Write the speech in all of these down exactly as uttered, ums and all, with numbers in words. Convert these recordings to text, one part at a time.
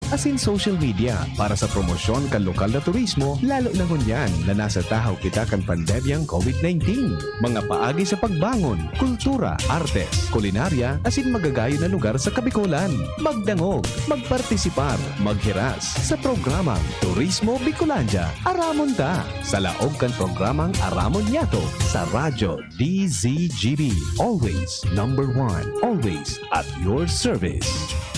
asin social media para sa promosyon kan lokal na turismo, lalo na ngunyan na nasa tahaw kita kan pandemyang COVID nineteen. Mga paagi sa pagbangon, kultura, artes, kulinarya, asin magagayon na lugar sa Kabikolan. Magdangog, magpartisipar, maghiras sa programang Turismo Bicolandia. Aramon ta! Sa laog kan programang Aramon Niyato sa Radyo D Z G B. Always number one. Always at your service.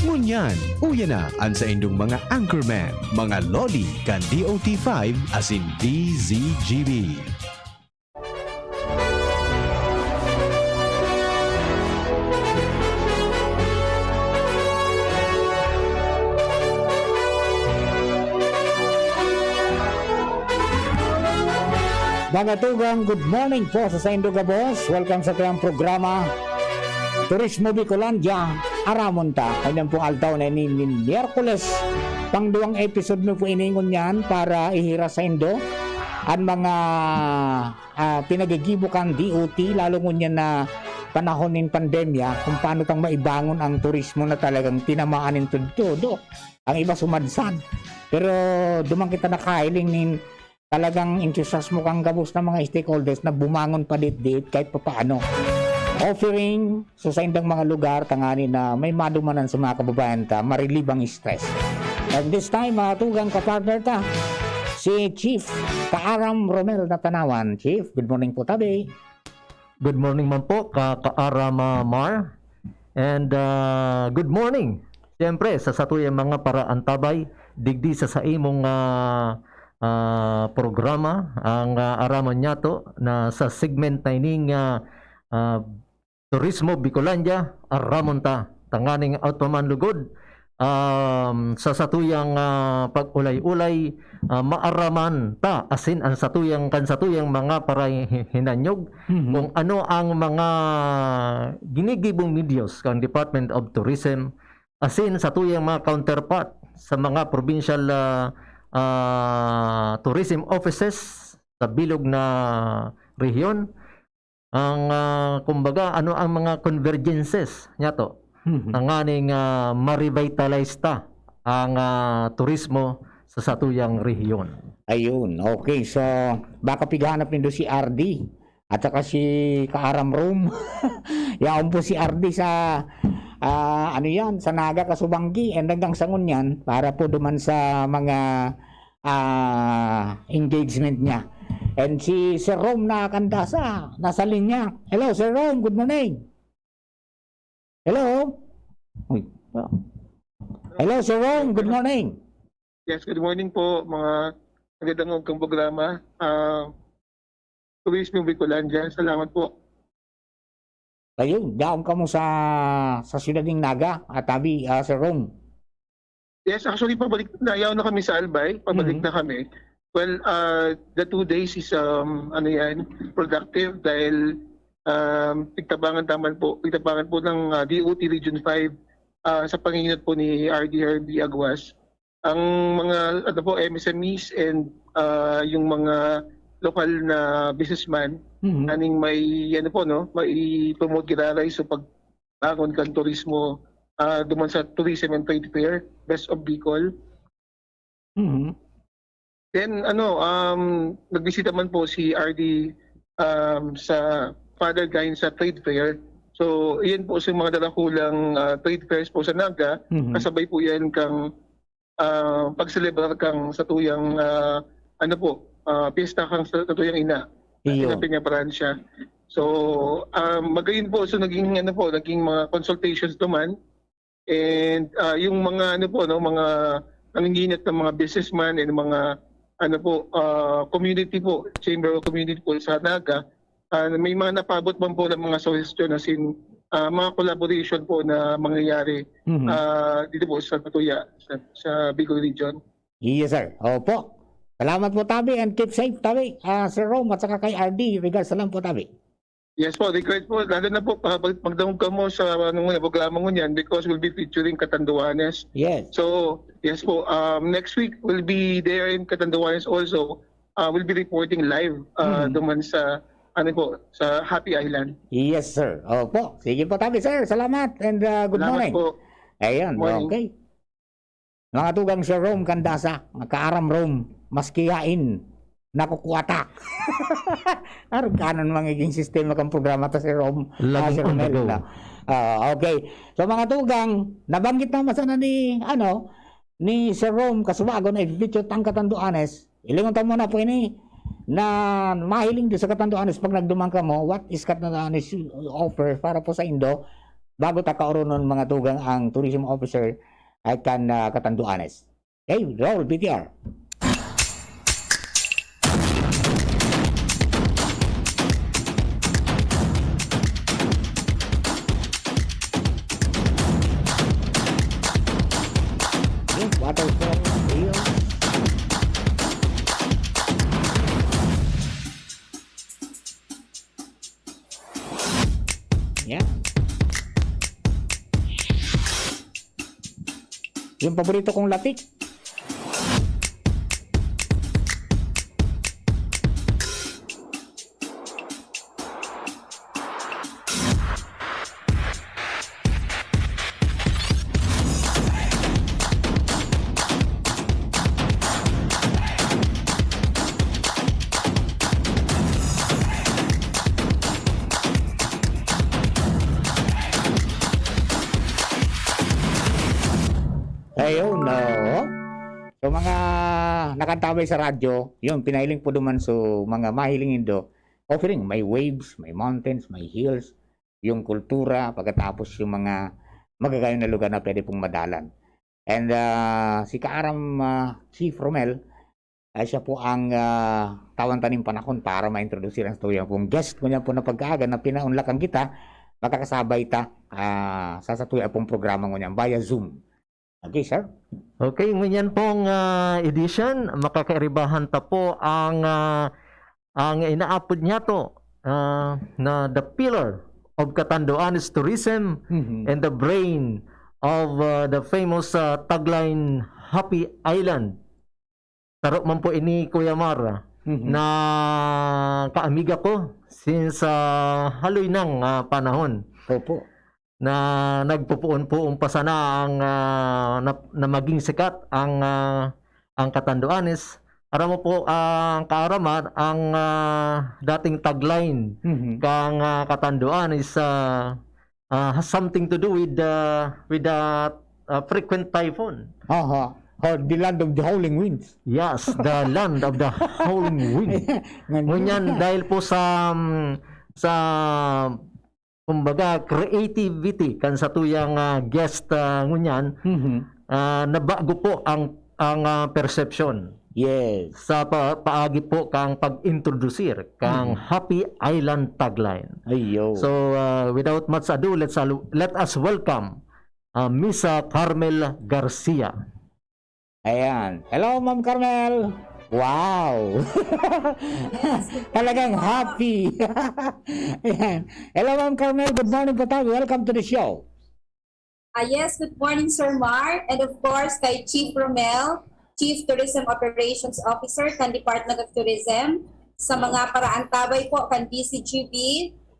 Ngunyan, uya na an saindong mga anchorman, mga loli kan D O T five asin D Z G B. Mga tugang, good morning po sa saindo gabos. Welcome sa atuyang programa, Turismo Bicolandia, Aramon Ta. Kanyang pong aldaw na ini, nin Miyerkules. Pangduwang episode mi po ini ngunyan para ihiras saindo an mga, ah, pinagigibo kan D O T, lalo ngunyan na panahon nin pandemya, kung paano tang maibangon ang turismo na talagang tinamaan nin tudtodo. Ang iba sumadsad. Pero duman kita nakahiling nin talagang entusiasmo kan gabos na mga stakeholders na bumangon padit-dit kahit papaano. Offering sa saindang mga lugar tanganing na may madumanan sa mga kababayan ta, ma-relieve ang stress. And this time, mga tugang kapartner ta, si Chief Kaaram Romel Natanawan. Chief, good morning po, tabi. Good morning man po, ka-, Kaaram, ah, Mar. And, ah, good morning, siyempre, sa satuyang mga paraantabay, digdi sa saimong, ah, ah, programa, ang, ah, Aramon Niyato, na sa segment na ining, ah, ah, Turismo Bicolandia, Aramon Ta, tanganing aot pa man lugod, um, sa satuyang, ah, pag-ulay-ulay, ah, maaraman ta asin an satuyang, kan satuyang mga parahi-, hinanyog, Mhm. kung ano ang mga ginigibong medyos kan Department of Tourism asin satuyang mga counterpart sa mga provincial, ah, ah, tourism offices sa bilog na rehiyon. Ang, ah, kumbaga, ano ang mga convergences niyato? Mhm. Tanganing, ah, ma-revitalize ta ang, ah, turismo sa satuyang rehiyon. Ayun, okay. So, baka pighanap nindo si R D at saka si Kaaram Rome. Yaon po si R D sa, ah, ano yan, sa Naga, Kasubanggi, and hanggang sa ngunyan, para po duman sa mga, ah, engagement niya. And si Sir Rome na kandasa, nasa linya. Hello, Sir Rome, good morning. Hello? Uy, ah. Hello, Sir Rome, good morning. Yes, good morning po, mga nagdadangog kang programa. Ah, Turismo Bicolandia, salamat po. Ayun, yaon kamo sa, sa siyudad nin Naga, at tabi, ah, Sir Rome. Yes, actually, pabalik na, yaon na kami sa Albay, pabalik Mhm. na kami. Well, ah, the two days is, um, ano yan, productive dahil, um, pigtabangan taman po, pigtabangan po ng, ah, D O T Region five, ah, sa panginot po ni R D Herbie Aguas. Ang mga, ano po, M S M Es and, ah, yung mga lokal na businessman, Mhm. aning may, ano po, no, mai-promote, giraray, so pagbangon kan turismo, ah, duman sa Tourism and Trade Fair, Best of Bicol. Mhm. Then, ano, um, nagbisita man po si R D, um, sa Father Guy sa trade fair. So, iyan po sa mga darakulang, ah, trade fairs po sa Naga, Mhm. kasabay po yan kang, ah, pagselebrar kang satuyang, ah, ano po, ah, piyesta kang sa-, satuyang ina, Iyo. Ina Peña Francia. So, um, magayon po, so naging, ano po, naging mga consultations naman. And, ah, yung mga, ano po, no, mga nangingihinat ng mga businessman and mga, ano po, ah, community po, Chamber of Community po sa Naga, ah, may mga napabot man po ng mga suggestion as in, ah, mga collaboration po na mangyayari, Mhm. ah, dito po sa Patuya, sa, sa Bicol Region. Yes, sir. Opo. Salamat po, tabi, and keep safe, tabi. Ah, Sir Rome, at saka kay R D, regards na lang po, tabi. Yes po, regards po. Lalo na po, pa-, pag-, magdangog kamo sa, ano, nga, programa ngunyan because we'll be featuring Catanduanes. Yes. So, yes po, um, next week, we'll be there in Catanduanes also. Uh, we'll be reporting live, uh, Mhm. duman sa, ano po, sa Happy Island. Yes, sir. Opo. Sige po, tabi, sir. Salamat and, uh, good Salamat morning. po. Ayun, Morning. Okay. Mga tugang, si Rome Candasa, magkaaram Rome, maski yain, nakukuha ta. Arog kanon magiging sistema kan programa ta si Rome, ah, Laging si on the Romel go. na. Ah, okay. So, mga tugang, nabanggit naman sana ni, ano, ni Sir Rome, kasubago na i-feature tang Katanduanes. Ilingon ta muna po ini na mahiling do sa Katanduanes pag nagduman kamo, what is Katanduanes offer para po sa indo? Bago ta kaoronon, mga tugang, ang tourism officer ay kan, ah, Katanduanes. Okay, roll V T R. Yung waterfall, ayun. Yan. Yung paborito kong latik. Ayun, oo. So, mga nakantabay sa radyo, yun, pinahiling po duman so mga mahiling indo, offering, may waves, may mountains, may hills, yung kultura, pagkatapos yung mga magagayon na lugar na pwede pong madalan. And, ah, si Kaaram, ah, Chief Romel, ay siya po ang, ah, tawan taning panahon para ma-introduce ang satuya pong guest ngunyan po na pagkaaga na pinaunlakan kita, makakasabay ta, ah, sa satuya pong programa ngunyan via Zoom. Okay, sir? Okay, ngunyan pong, ah, edition, makakairibahan ta po ang, ah, ang inaapod niya to, ah, na the pillar of Catanduanes tourism Mhm. and the brain of, ah, the famous, ah, tagline, Happy Island. Taro man po ini, Kuya Mar, Mhm. na kaamiga ko since, ah, haloy nang, ah, panahon Opo. na nagpupuon-puon pa sana ang, ah, na, na maging sikat ang, ah, ang Catanduanes. Aram mo po, ah, ang kaaraman, ang, ah, dating tagline Mhm. kang, ah, Catanduanes, ah, ah, has something to do with the, with the, ah, frequent typhoon. Aha. Or the land of the howling winds. Yes, the land of the howling wind. Ngunyan. Ngunyan, dahil po sa, mm, sa, kumbaga, creativity kan satuyang, ah, guest, ah, ngunyan, Mhm. ah, nabago po ang, ang, ah, perception Yes. sa pa-, paagi po kang pag-introducir kang Mhm. Happy Island tagline. Ayo. So, uh, without much ado, let's al-, let us welcome, uh, Miss, uh, Carmel Garcia. Ayan. Hello, Ma'am Carmel. Wow. Talagang happy. Ayan. Hello, Ma'am Carmel. Good morning po tayo. Welcome to the show. Ah, yes, good morning, Sir Mar. And of course, kay Chief Romel, Chief Tourism Operations Officer kan Department of Tourism, sa mga paraantabay po kan D C G B,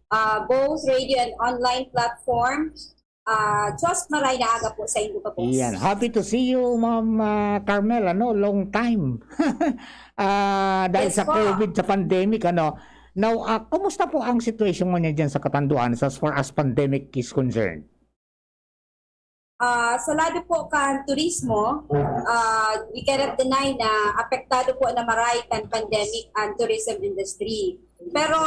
ah, both radio and online platform. Ah, Diyos maray na aga po sa inyo, boss. Iyan. Happy to see you, Ma'am, ah, Carmel. Ano, long time. Ah, dahil Yes sa po. COVID, sa pandemic, ano. Now, ah, kumusta po ang situation mo niya dyan sa Catanduanes as far as pandemic is concerned? Ah, sa lado po kan turismo, ah, we cannot deny na apektado po na maray kan pandemic ang tourism industry. Pero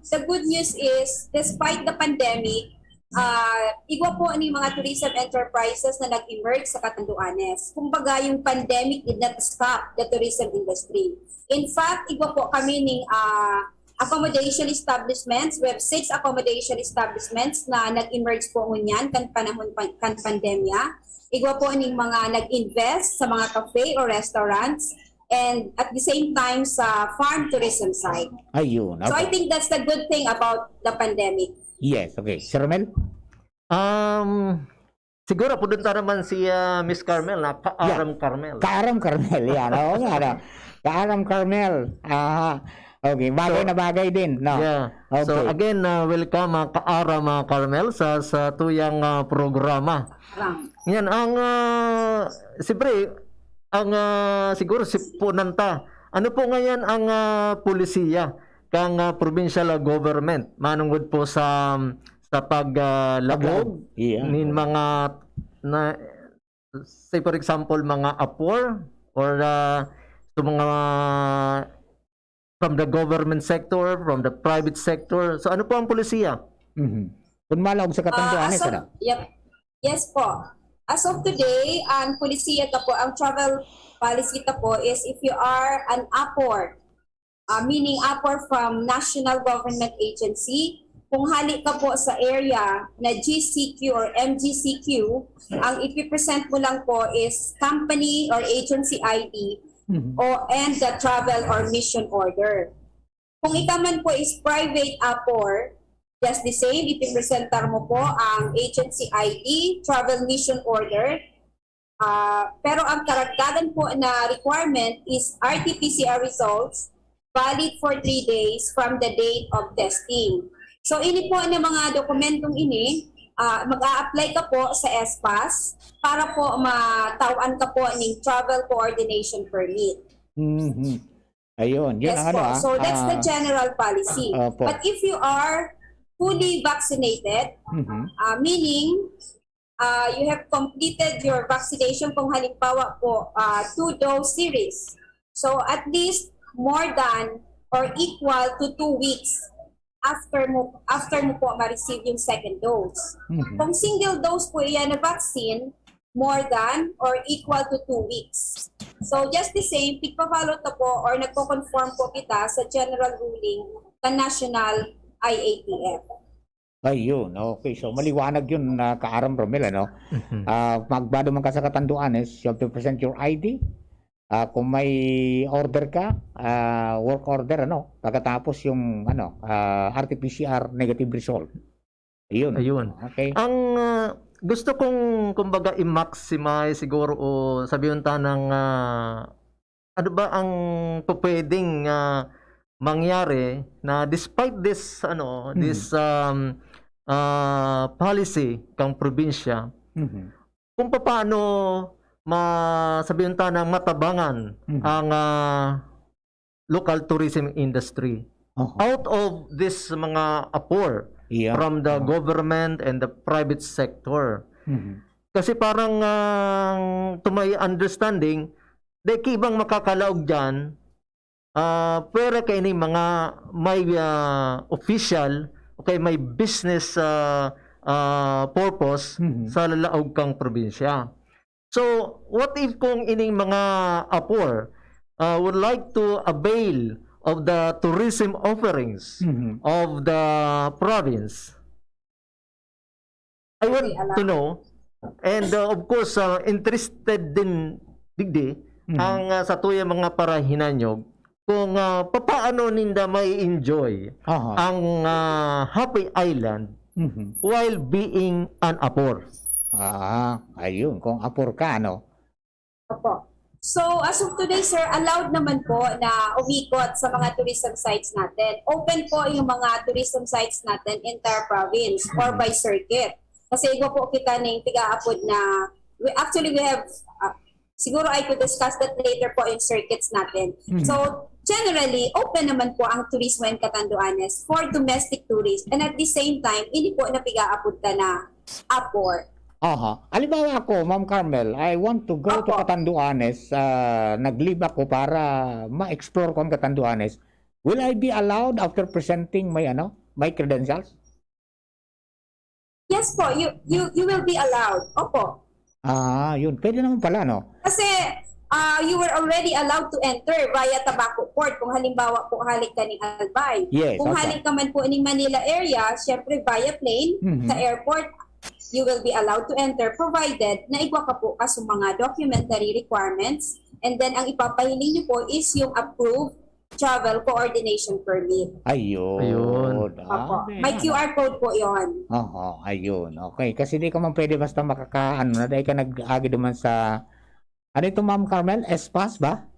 the good news is, despite the pandemic, ah, igwa po ni mga tourism enterprises na nag-emerge sa Catanduanes. Kumbaga, yung pandemic did not stop the tourism industry. In fact, igwa po kami ning, ah, accommodation establishments. We have six accommodation establishments na nag-emerge po ngunyan kan panahon pan-, kan pandemya. Igwa po ning mga nag-invest sa mga cafe or restaurants, and at the same time sa farm tourism side. Ayun. So I Okay. think that's the good thing about the pandemic. Yes, okay. Sir Romel? Um, siguro, pudunta naman si, ah, Miss Carmel, na Kaaram Carmel. Kaaram Carmel, yan. Oo nga, no? Kaaram Carmel. Aha. Okay, bagay So, na bagay din, no? Yeah. So Okay. again, uh, welcome mga ka-Aram, mga Carmel, sa sa tuyang uh, programa. Aram. Yan ang uh, siyempre ang uh, siguro sipunan ta. Ano po ngayon ang uh, polisiya kang uh, provincial uh, government manungod po sa sa pag uh, Paglaog. Yeah. nin mga na say for example mga apor or uh, sa mga from the government sector, from the private sector. So ano po ang polisiya? Mhm. Kung malaog sa Ah, katanduanes, as of, ano? Yep. Yes po. As of today, ang polisiya ta po, ang travel policy ta po is if you are an apor, ah, meaning apor from national government agency, kung hali ka po sa area na G C Q or M G C Q, ang ipipresent mo lang po is company or agency I D Mhm. o and the travel or mission order. Kung ikaw man po is private apor, just the same, ipipresentar mo po ang agency I D, travel mission order. Ah, pero ang karagdagan po na requirement is R T P C R results valid for three days from the date of testing. So ini po na mga dokumentong ini, ah, mag-a-apply ka po sa S pass para po matawan ka po ng travel coordination permit. Mhm. Ayun, yun Yes ang ano po. ah. So that's the ah, general policy. Opo. But if you are fully vaccinated, mhm. uh, meaning uh, you have completed your vaccination kung halimbawa po uh, two dose series. So at least more than or equal to two weeks after mo after mo po ma-receive yung second dose. Mhm. Kung single dose po iyan na vaccine, more than or equal to two weeks. So just the same, pigpa-follow ta po or nagko-conform po kita sa general ruling ng National I A T F. Ayun, okay. So maliwanag yun na kaaram Romel, ano? Mhm. Ah, magbado man ka sa katanduanes, you have to present your I D. Ah, kung may order ka, ah, work order, ano? Pagkatapos yung ano, ah, R T P C R negative result. Ayun. Ayun. Okay. Ang ah, gusto kong kumbaga i-maximize siguro o sabihin ta ng ah, ano ba ang pwedeng ah, mangyari na despite this ano Mhm. this um, ah, policy kang probinsya Mhm. kung paano ma sabihin ta ng matabangan Mhm. ang ah, local tourism industry Oho. out of this mga apor Yeah. from the Oho. government and the private sector. Mhm. Kasi parang ah, to my understanding, dai ki ibang makakalaog diyan ah pwera kay ni mga may ah, official o kay may business ah, ah, purpose Mhm. sa lalaog kang probinsya. So, what if kung ining mga apor uh, would like to avail of the tourism offerings Mhm. of the province? I want They allow. to know, and uh, of course, uh, interested din digdi Mhm. ang uh, sa tuyang mga parahinanyog kung uh, papaano ninda may enjoy Aha. ang uh, Happy Island Mhm. while being an apor. Ah, ayun. Kung apor ka, ano? Opo. So, as of today, sir, allowed naman po na umikot sa mga tourism sites natin. Open po yung mga tourism sites natin, entire province or Mhm. by circuit. Kasi iba po kita ning pigaapod na, we, actually, we have, ah, siguro I could discuss that later po in circuits natin. Mhm. So, generally, open naman po ang turismo in Catanduanes for domestic tourists. And at the same time, ini po na pigaapod ta na apor. Aha. Halimbawa ako, Ma'am Carmel, I want to go to Opo. Catanduanes, ah, nag-leave ako para ma-explore ko ang Catanduanes. Will I be allowed after presenting my, ano, my credentials? Yes po, you you you will be allowed. Opo. Ah, yun. Pwede naman pala, no? Kasi ah you were already allowed to enter via Tabaco Port kung halimbawa po halik ka ni Albay. Yes, Kung opo. Halik ka man po ning Manila area, syempre via plane Mhm. sa airport, you will be allowed to enter provided na igwa ka po ka sa mga documentary requirements, and then ang ipapahiling niyo po is yung approved travel coordination permit. Ayun. Ayun. Ah, Opo. okay, May ano? Q R code po yon. Oho, ayun. Okay, kasi di ka man pwede basta makaka-, ano na, dahil ka nag-agi naman sa, ano ito, Ma'am Carmel? S-Pass ba?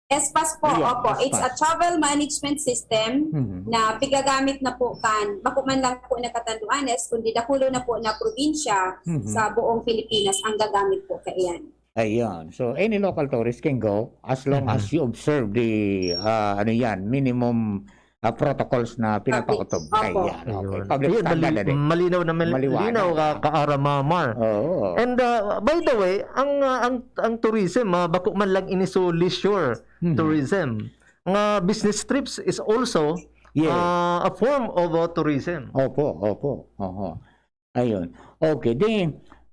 S PAS po, Ayun, opo. It's a S PAS. Travel Management System Mhm. na pigagamit na po kan, bako man lang po na Catanduanes, kundi dakulo na po na probinsya Mhm. sa buong Pilipinas ang gagamit po kaiyan. Ayun. So, any local tourist can go as long Mhm. as you observe the, ah, ano yan, minimum ah, protocols na pinapautob. Opo. Ayan, okay. Ayun. Public Ayun, standard mali- na din. malinaw na mal- Maliwanag. linaw ka, ka-Ara Mamar. Oo. And uh, by the way, ang uh, ang ang tourism, ah, bako man lang ini so leisure Mhm. tourism. Nga business trips is also Yes. uh, a form of uh, tourism. Opo, opo. Oho. Ayun. Okay, di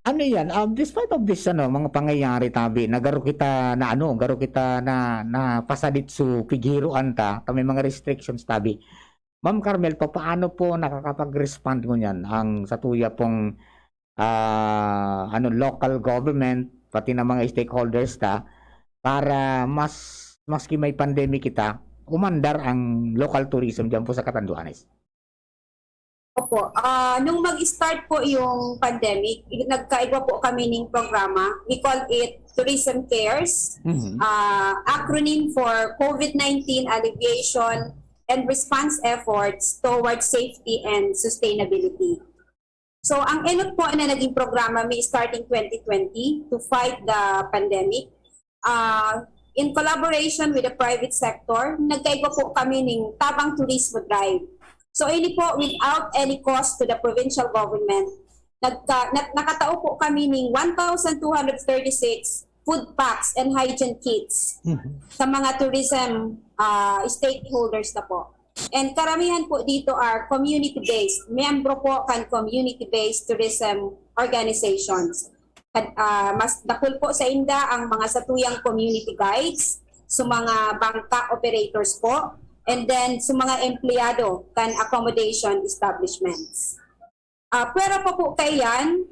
ano yan, um, despite of this, ano, mga pangyayari, tabi, na garo kita na, ano, garo kita na, na pasadit su pighiruan ta, ta may mga restrictions, tabi. Ma'am Carmel, papaano po nakakapag-respond ngunyan ang satuya pong, ah, ano, local government, pati na mga stakeholders ta, para mas, maski may pandemic kita, umandar ang local tourism diyan po sa Catanduanes? Opo. Ah, nung mag-start po yung pandemic, i- nagkaigwa po kami ning programa. We call it Tourism Cares, Mhm. ah, acronym for COVID nineteen Alleviation and Response Efforts Towards Safety and Sustainability. So, ang enot po na naging programa mi starting twenty twenty to fight the pandemic, ah, in collaboration with the private sector, nagkaigwa po kami ning Tabang Turismo Drive. So, ini po, without any cost to the provincial government, nagka, na, nakatao po kami ning one thousand two hundred thirty-six food packs and hygiene kits Mhm. sa mga tourism ah, stakeholders na po. And karamihan po dito are community-based. Miyembro po kan community-based tourism organizations. Kad- ah, mas dakul po sa inda ang mga satuyang community guides, sa mga bangka operators po, and then sa mga empleyado kan accommodation establishments. Ah, pwera pa po kaiyan,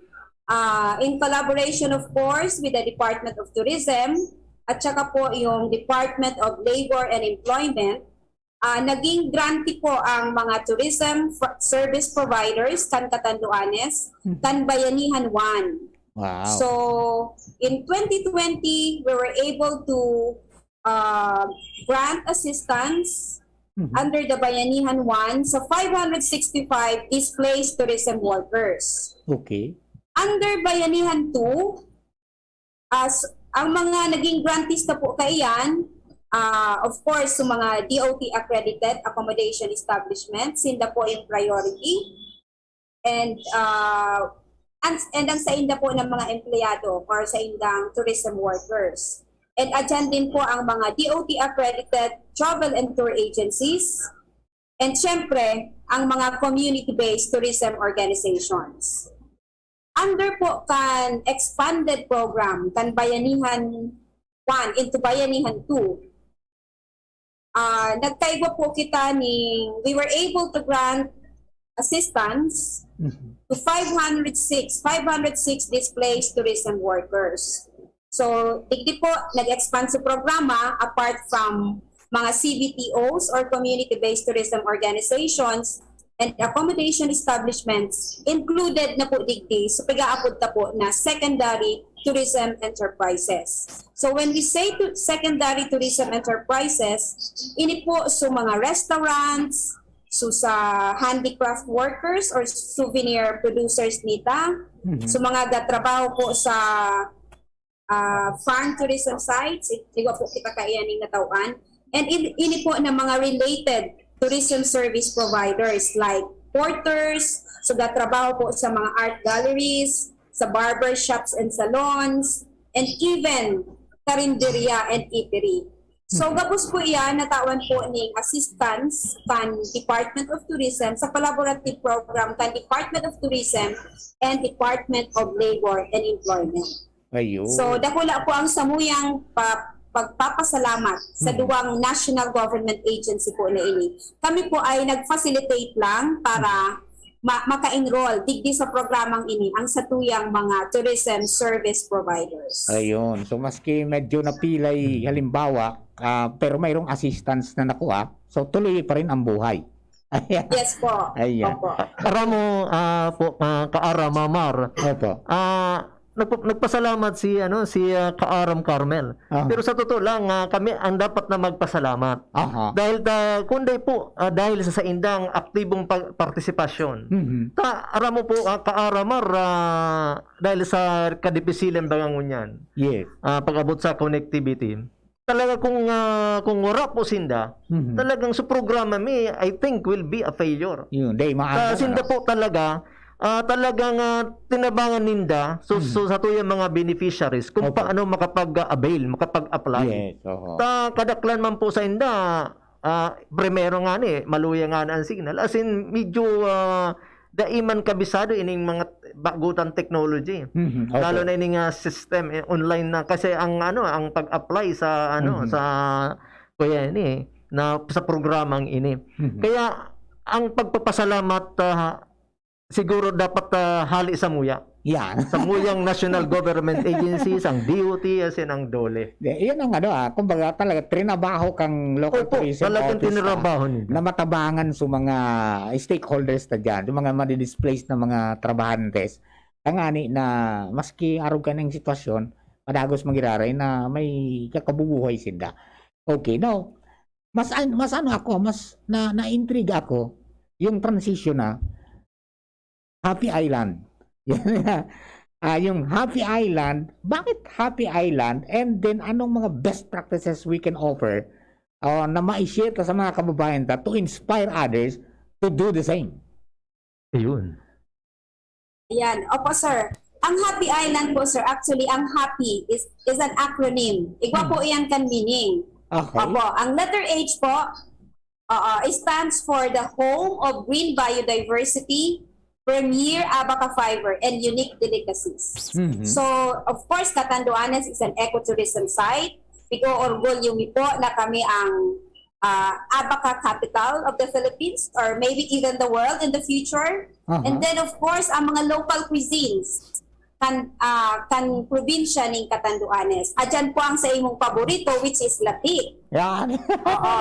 ah, in collaboration, of course, with the Department of Tourism at saka po yung Department of Labor and Employment, ah, naging grantee po ang mga tourism fr- service providers kan Catanduanes, Mhm. kan Bayanihan one. Wow. So, in twenty twenty, we were able to uh, grant assistance Mhm. under the Bayanihan one sa five hundred sixty-five displaced tourism workers. Okay. Under Bayanihan two, as ang mga naging grantees na po kaiyan, ah, of course, sa mga D O T accredited accommodation establishments, sinda po yung priority. And, ah, and, and ang sainda po ng mga empleyado or saindang tourism workers. And adyan din po ang mga D O T accredited travel and tour agencies. And syempre, ang mga community-based tourism organizations. Under po kan expanded program, kan Bayanihan one into Bayanihan two, ah, nagkaigwa po kita ning, we were able to grant assistance Mhm. to five hundred six, five hundred six displaced tourism workers. So, digdi po, nag-expand sa programa apart from mga C B T Os or community-based tourism organizations and accommodation establishments, included na po digdi sa pag-aapod ta po na secondary tourism enterprises. So, when we say to secondary tourism enterprises, ini po sa mga restaurants, so sa handicraft workers or souvenir producers nita, Mhm. so mga gatrabaho po sa ah, farm tourism sites, it- igwa po kita kaiyan ning natawan. And in, ini po na mga related tourism service providers like porters, so gatrabaho po sa mga art galleries, sa barber shops and salons, and even karinderya and eatery. So, gabos po iyan, natawan po ning assistance kan Department of Tourism sa collaborative program kan Department of Tourism and Department of Labor and Employment. Ayun. So, dakula po ang samuyang pa, pagpapasalamat sa Mhm. duwang national government agency po na ini. Kami po ay nag-facilitate lang para ma- maka-enroll digdi sa programang ini ang satuyang mga tourism service providers. Ayun. So, maski medyo napilay, halimbawa, ah, pero mayroong assistance na nakuha, so tuloy pa rin ang buhay. Ayan. Yes po. Ayan. Opo. Aram mo, ah, po, ah, Kaara, Mamar, Opo. ah, nagpa-, nagpasalamat si, ano, si, ah, Kaaram Carmel. Ah. Pero sa totoo lang, ah, kami ang dapat na magpasalamat. Aha. Dahil ta-, kung di po, ah, dahil sa saindang aktibong pag-, partisipasyon. Mhm. Ta-, aram mo po, ah, Kaaramar, ah, dahil sa kadipisilan baga ngunyan, Yes. ah, pag-abot sa connectivity, talaga kung, ah, kung wara po sinda, Mhm. talagang sa programa mi, I think, will be a failure. Yun, di, Ta-, maano, sinda ano? po talaga, ah, talagang, ah, tinabangan ninda, so, Mhm. so, sa tuyang mga beneficiaries, kung Opo. paano makapag-avail, makapag-apply. Yes, oho. Ta-, kadaklan man po sa inda, ah, primero nga ni, maluya nga na ang signal. As in, medyo, ah, dai man kabisado ining mga bagutan technology. Mhm, opo. Lalo na ining, ah, system, eh, online na. Kasi ang, ano, ang pag-apply sa, ano, Mhm. sa, kuya ini, na sa programang ini. Mhm. Kaya, ang pagpapasalamat, ah, siguro dapat, ah, hali sa muya. Yan. Sa muyang national government agencies, ang D O T, as in ang DOLE. Di, yan ang ano, ah, kumbaga talaga, trinabaho kang local Opo, tourism talagang office, ah, tinrabaho nila. na matabangan sa mga stakeholders na dyan, yung mga madidisplaced na mga trabahantes. Tangani na maski arog ka ng sitwasyon, padagos magiraray na may kakabubuhay sinda. Okay, now, mas an-, mas ano ako, mas na, na-intriga ako yung transition na Happy Island. Yan nga. Ah, yung Happy Island, bakit Happy Island? And then, anong mga best practices we can offer, ah, na ma-share ta sa mga kababayan ta to inspire others to do the same? Ayun. Ayan. Opo, sir. Ang Happy Island po, sir, actually, ang happy is, is an acronym. Igwa po Hmm. iyan kan meaning. Okay. Opo, ang letter H po, oo, it stands for the home of green biodiversity, premier abaca fiber, and unique delicacies. Mhm. So, of course, Catanduanes is an ecotourism site. Pig-oorgulyo mi po na kami ang, ah, abaca capital of the Philippines or maybe even the world in the future. Aha. And then, of course, ang mga local cuisines kan, ah, kan probinsya ning Catanduanes. Adyan po ang sa imong paborito, which is latik. Yan. Oo.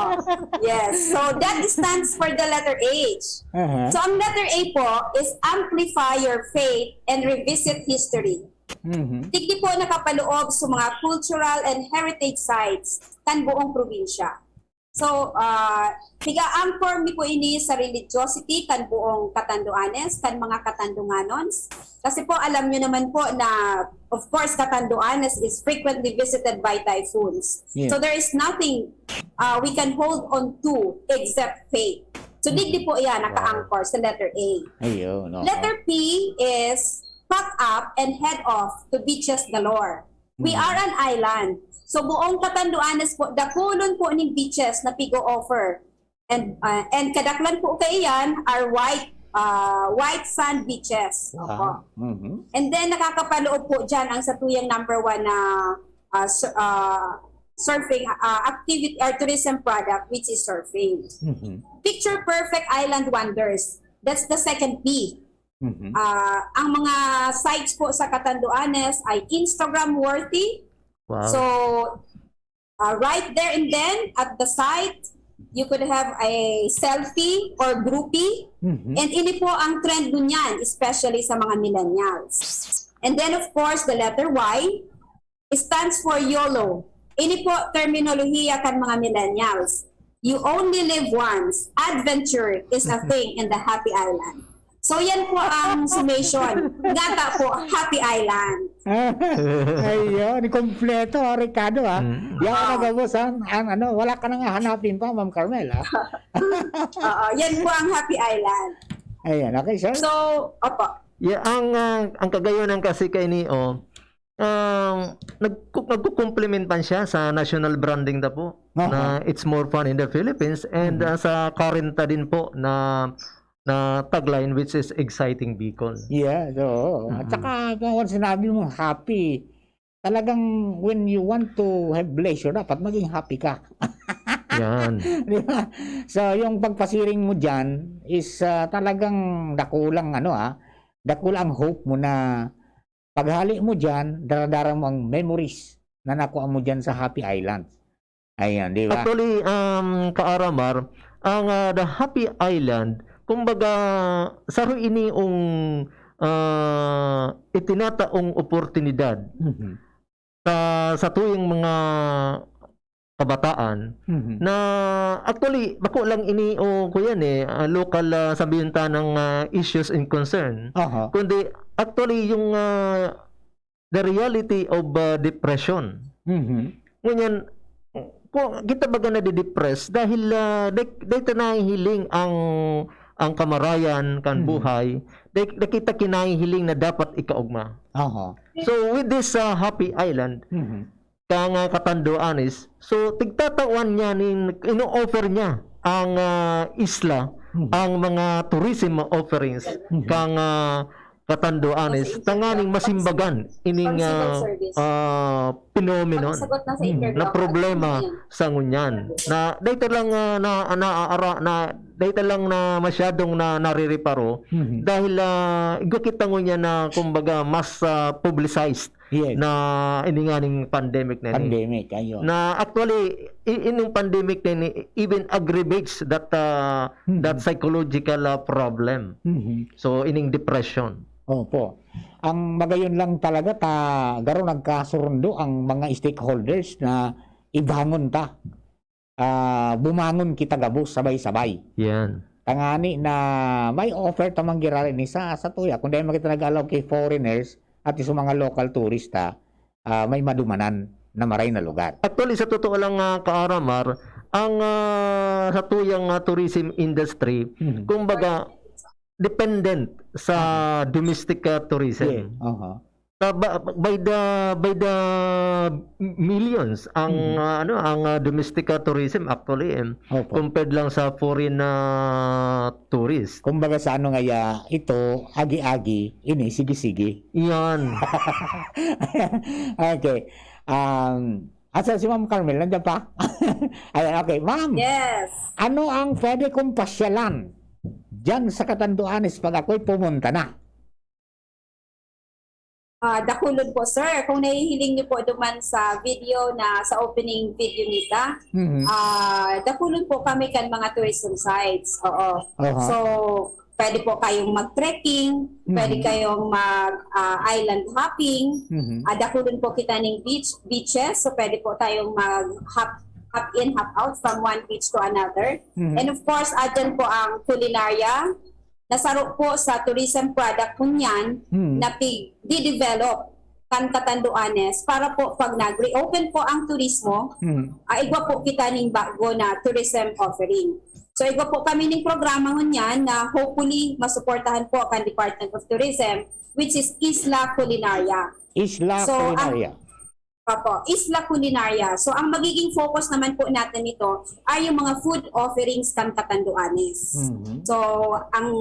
Yes. So, that stands for the letter H. Aha. So, ang letter A po is amplify your faith and revisit history. Mhm. Digdi po nakapaloob sa mga cultural and heritage sites kan buong probinsya. So, ah, piga-anchor mi po ini sa religiosity kan buong Catanduanes, kan mga Catanduanons. Kasi po, alam nyo naman po na, of course, Catanduanes is frequently visited by typhoons. Yeah. So, there is nothing, ah, we can hold on to except faith. So, digdi po yan, Wow. naka-anchor sa letter A. Ayun, oo. Letter P is pack up and head off to beaches galore. We Hmm. are an island. So, buong Catanduanes po, dakulon po ning beaches na pig-o-offer. And, ah, and kadaklan po kaiyan are white, ah, white sand beaches. Opo. Ah, mhm. And then, nakakapaloob po dyan ang satuyang number one na, ah, sur-, ah, surfing, ah, activity or tourism product, which is surfing. Mhm. Picture perfect island wonders. That's the second P. Mhm. Ah, ang mga sites po sa Catanduanes ay Instagram worthy. Wow. So, ah, right there and then at the site, you could have a selfie or groupie. Mhm. And ini po ang trend ngunyan, especially sa mga millennials. And then, of course, the letter Y stands for yolo. Ini po terminolohiya kan mga millennials. You only live once. Adventure is a thing in the Happy Island. So, yan po ang summation. Ngata po, Happy Island. Ayun, kompleto, ah, Ricardo, ah. Mm. Yan ang Ah. gabos, ah. Ang ano, wala ka nang hahanapin pa, Ma'am Carmel, ah. Oo, yan po ang Happy Island. Ayan, okay, sir? So, opo. Yeah, ang, ah, ang kagayonan kasi kay ni, oh, um, nagku-, nagkukumplementan siya sa national branding ta po, Aha. na it's more fun in the Philippines, and, Mhm. ah, sa current ta din po na, na tagline, which is Exciting Bicol. Yeah, so, at Mhm. saka, kung sinabi mong happy, talagang when you want to have leisure, dapat maging happy ka. Yan. Di ba? So, yung pagpasiring mo dyan is, ah, talagang dakulang ano, ah, dakulang hope mo na paghali mo dyan, daradara mo ang memories na nakuha mo dyan sa Happy Island. Ayan, di ba? Actually, um, Ka-Aramar, ang, ah, The Happy Island, kumbaga, saro ini ong, ah, itinataong oportunidad Mhm. sa, sa tuyang mga kabataan Mhm. na actually, bako lang ini o kuyan eh, ah, local, ah, sabihin ta ng, ah, issues and concern. Aha. Kundi actually yung, ah, the reality of, ah, depression. Mhm. Ngunyan, kung kita baga nade-depress dahil, ah, dai, dai ta nahihiling ang, ang kamarayan kan Mhm. buhay, dai, dai kita kinahihiling na dapat ikaogma. Aha. So, with this, ah, Happy Island, Mhm. kang, ah, Catanduanes, so, tigtatawan niya nin, ino-offer niya ang, ah, isla, Mhm. ang mga tourism offerings Mhm. kang, ah, Catanduanes, tanganing masimbagan ining, Pang civil ah, service. ah, phenomenon Pagsagot na sa Hmm. interview na ako, problema ano yan? sa ngunyan. Na dahil lang, ah, na, na, ara, na, dahil lang na masyadong na, narireparo Mhm. dahil, ah, igwa kita ngunyan na kumbaga mas, ah, publicized Yes. na ini nga ning pandemic na ini. Pandemic, ayun. Na actually, i-, ining pandemic na ini even aggravates that, ah, Mhm. that psychological, ah, problem. Mhm. So, ining depression. Opo. Ang magayon lang talaga ta garo nagkasurundo ang mga stakeholders na ibangon ta. Ah, bumangon kita gabos sabay-sabay. Yan. Tangani na may offer ta man giraray ni sa, sa tuya, kung dai man kita nag-allow kay foreigners at sa mga local turista, ah, may madumanan na maray na lugar. Actually, sa totoo lang, ah, Ka-Aramar, ang, ah, sa tuyang, ah, tourism industry, Mhm. kumbaga, dependent sa Mhm. domestic, ah, tourism. Yeah, aha. Sa ba, by the, by the millions ang, Mhm. ah, ano, ang, ah, domestic, ah, tourism actually, eh, Opo. compared lang sa foreign, ah, tourist. Kumbaga sa ano nga ya, ito, agi-agi, ini, sige-sige. Yan. Okay. Um, asa si Ma'am Carmel? Nandiyan pa? Ayan, okay. Ma'am, Yes. ano ang pwede kong pasyalan diyan sa Catanduanes pag ako'y pumunta na? Ah, dakulon po, sir. Kung nahihiling niyo po duman sa video na, sa opening video nita, Mhm. ah, dakulon po kami kan mga tourism sites. Oo. Aha. So, pwede po kayong mag-trekking, pwede Mhm. kayong mag, ah, island hopping. Mhm. Ah, dakulon po kita ning beach, beaches. So, pwede po tayong mag-hop, hop in, hop out from one beach to another. Mhm. And of course, adyan po ang kulinarya. Nasaro po sa tourism product ngunyan Hmm. na pig-de-develop kan Catanduanes para po pag nag-reopen po ang turismo, Hmm. ah, igwa po kita ning bago na tourism offering. So, igwa po kami ning programa ngunyan na hopefully masuportahan po kan Department of Tourism, which is Isla Culinaria. Isla So, ang Culinaria. Opo, Isla Culinaria. So, ang magiging focus naman po natin nito ay yung mga food offerings kan Catanduanes. Mhm. So, ang,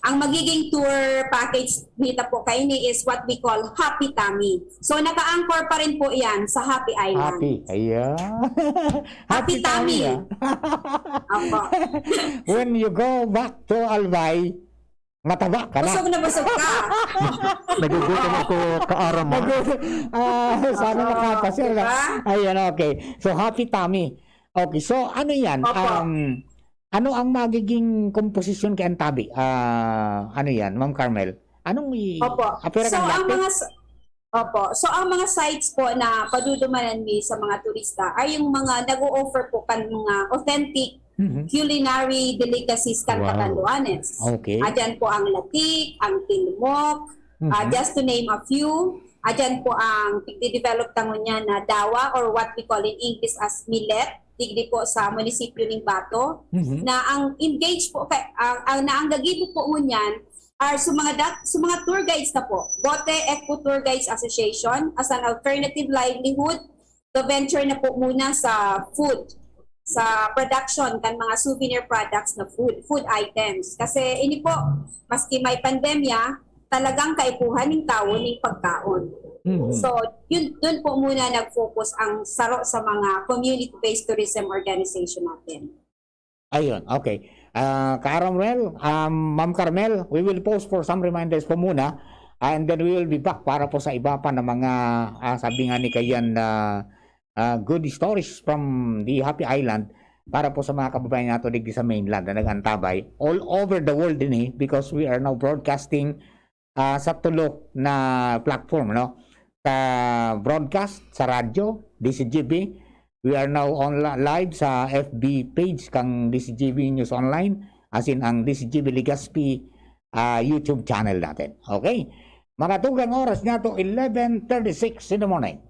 ang magiging tour package nita po kaini is what we call Happy Tummy. So, naka-anchor pa rin po yan sa Happy Island. Happy. Ayan. Happy Happy tummy. tummy, ah. Opo. When you go back to Albay, mataba ka na. Busog na busog ka. Nagugutom ako, Ka-Aramar. Nagugutom. Ah, sana Oo, makapasir na. Diba? Ayan, okay. So, Happy Tummy. Okay, so ano yan? Opo. Um, ano ang magiging komposisyon kay Antabi? Ah, ano yan, Ma'am Carmel? Anong i-, Opo. apira So, kang ang latte? mga s-, opo. So, ang mga sites po na padudumanan mi sa mga turista ay yung mga nag-o-offer po kan mga authentic Mhm. culinary delicacies kan Wow. Catanduanes. Okay. Adyan po ang latik, ang tilmok, Mhm. ah, just to name a few. Adyan po ang tigde-develop ta ngunyan na dawa or what we call in English as millet, digdi po sa munisipyo ning Bato, Mhm. na ang engage po kay, ang, ang, na ang gagibo po ngunyan are sa mga dat-, sa mga tour guides na po. Bote Eco Tour Guides Association as an alternative livelihood to venture na po muna sa food, sa production kan mga souvenir products na food, food items. Kasi ini po, maski may pandemya, talagang kaipuhan ning tawo ning pagkaon. Mhm. So, yun, dun po muna nag-focus ang saro sa mga community-based tourism organization natin. Ayun, okay. Ah, Ka-Aramel, um, Ma'am Carmel, we will pause for some reminders po muna, and then we will be back para po sa iba pa na mga, ah, sabi nga ni Kayan na, ah, good stories from the Happy Island para po sa mga kababayan nato digdi sa mainland na nag-antabay all over the world din eh, because we are now broadcasting ah, sa tulo na platform, no? Sa broadcast, sa radyo, D C G B. We are now on li-, live sa F B page kang D C G B News Online, as in ang D C G B Legazpi, ah, YouTube channel natin. Okay? Mga tugang, oras niya to, eleven thirty-six in the morning.